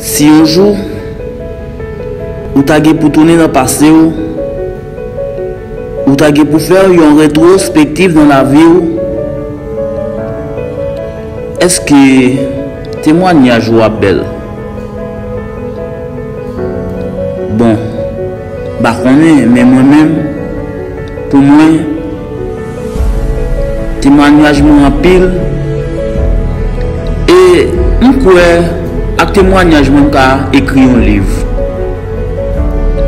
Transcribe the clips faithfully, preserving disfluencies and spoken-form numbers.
Si yon jou ou ta gen pou tounen nan pase w, ou ta gen pou fè yon retwospektiv nan lavi w, èske temwanyaj ou ap bèl? Bon, m pa konnen, men mwen menm, pou mwen, temwanyaj mwen anpil. E m kwè ak temwanyaj mwen, m ka ekri yon liv.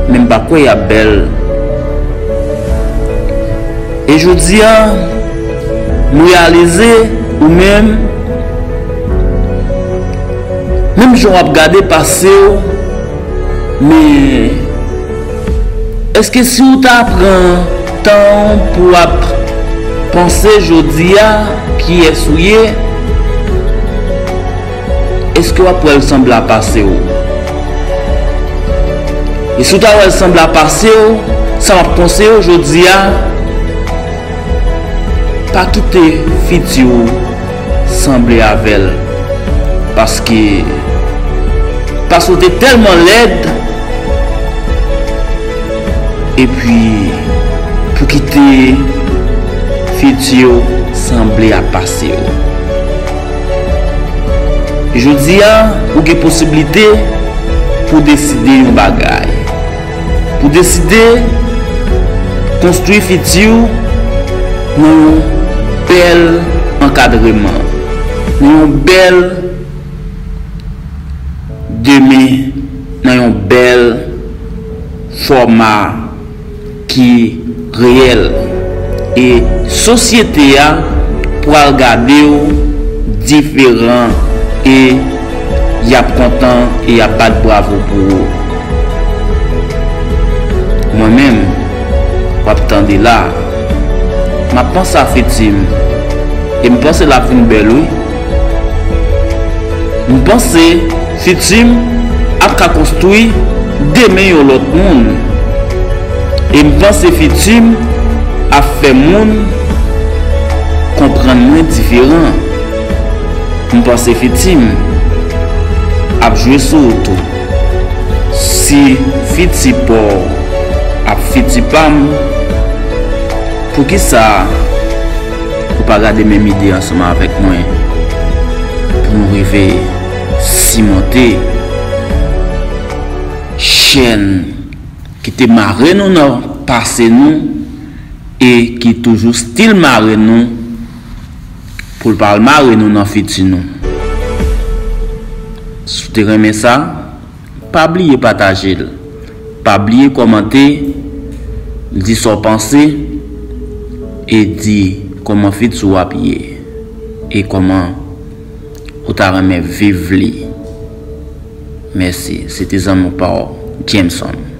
Men m pa kwè y ap bèl. E jodi a, m reyalize ou menm, menm jan w ap gade pase w, men èske si w ta pran tan w pou w ap panse jodi a, kiyès ou ye, èske w ap wè l sanble a pase w? E si w ta wè l sanble a pase w, sa m ap konseye w jodi a, pa kite fiti w sanble avè l. Paske pase w te tèlman lèd, epi pou kite fiti w sanble a pase w. Jodi a, ou gen posiblite pou deside yon bagay. Pou deside konstwi fiti w nan yon bèl ankadreman, nan yon bèl demen, nan yon bèl fòma ki reyèl. E sosyete a pral gade w diferan e y ap kontan e y ap bat bravo pou ou. Mwen menm, w ap tande la, m ap panse a fiti m. E m panse l ap vin bèl, wi. M panse fiti m ap ka konstwi demen yon lòt moun. E m panse fiti m ap fè moun konprann mwen diferan. M panse fiti m ap jwe sou ou tou. Si fiti pa w ap fiti pa m, poukisa ou pa gade menm ide ansanm avèk mwen pou nou rive simonte chèn ki te mare nou nan pase nou e ki toujou still mare nou pou l pa al mare nou nan fiti nou? Si w te renmen sa, pa bliye pataje l. Pa bliye kòmante, di sa w panse, e di kòman fiti w ap ye, e kòman ou ta renmen viv li. Mèsi. Se te zanmi w pa w, Jameson.